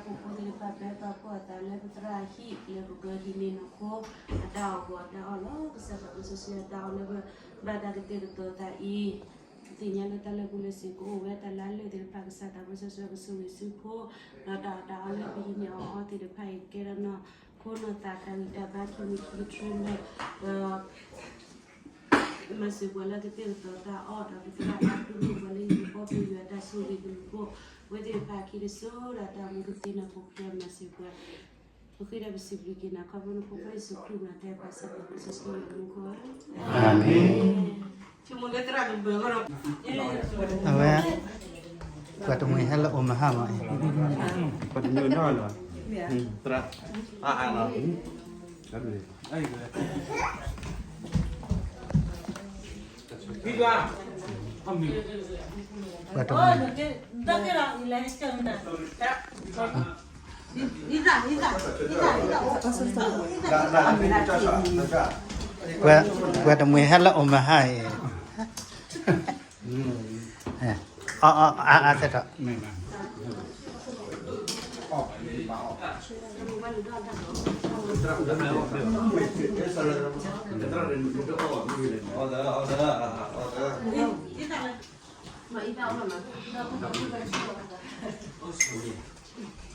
ပဖိသ့ၣ်တဖၣ် ပဟဲပာ်ဖှိၣ်အသးလၢပသရၣ်အဟံၣ် လၢပကဟံးန့ၢ်နီၢ်ခိ အတၢ်အီၣ်ဂီၤအတၢ်အီလီၤ. ကစၢ်သးဘိစီဆှံအတၢ်အီၣ်လၢပဘၣ်တၢ်ကတဲာ်ကတီၤသးအံၤ ပသ့ၣ်ညါလၢတၢ်လၢာ်ဘူၣ်လၢာ်စ့ၢ်ကီးအိၣ်ဝဲ တၢ်လၢအလၢာ်သ့ၣ်တဖၣ် ကစၢ်သးဘိစီဆှံကဆိၣ်ဂ့ၤဆူဖိ ဒီးတၢ်အီၣ်တၢ်အီလၢပဟံးန့ၢ်အီၤအီၤသ့ၣ်တဖၣ်အံၤ ကဲထီၣ်နီၢ်ခိနီၢ်သး တၢ်ဂံၢ်တၢ်ဘါခံမံၤခံကထြၢလၢ ဒီး မၤစၢၤပှၤလၢကတဲာ်ကတီၤတၢ်အီၣ် ဒီးပသရၣ်တၢ်တူၢ်လိာ်ပှၤလၢဟံၣ်ဖိဃီဖိ ပယွၤအတၢ်ဆိၣ်ဂ့ၤကလူၤဖိ အဝဲသ့ၣ်တဖၣ်အခံတစိၤဒီးတၢ်မူကသ့နီၢ်ခိ ပဃ့ဒီးပစံးဘျုးက့ၤနၤ ခီဖျိနဖိခွါယ့ၣ်ၡူးခရံာ်မၤတၢ်ပာ်စီဆှံလၢမူခိၣ်ဧၢ. အၤမ့ၣ်. အဝဲ ပှၤတမှံၤဟဲလၢအိၣ်မဟါမးအံၤ ပှၤတမှံၤနီၢ်လီၤ သရၣ် အါအါလီၤ ပှၤတမှံၤ ပှၤ ပှၤတမှံၤဟဲလၢအိၣ်မဟါအံၤ အါအါအါအါသ့ၣ်ထီၣ် မ့ၢ်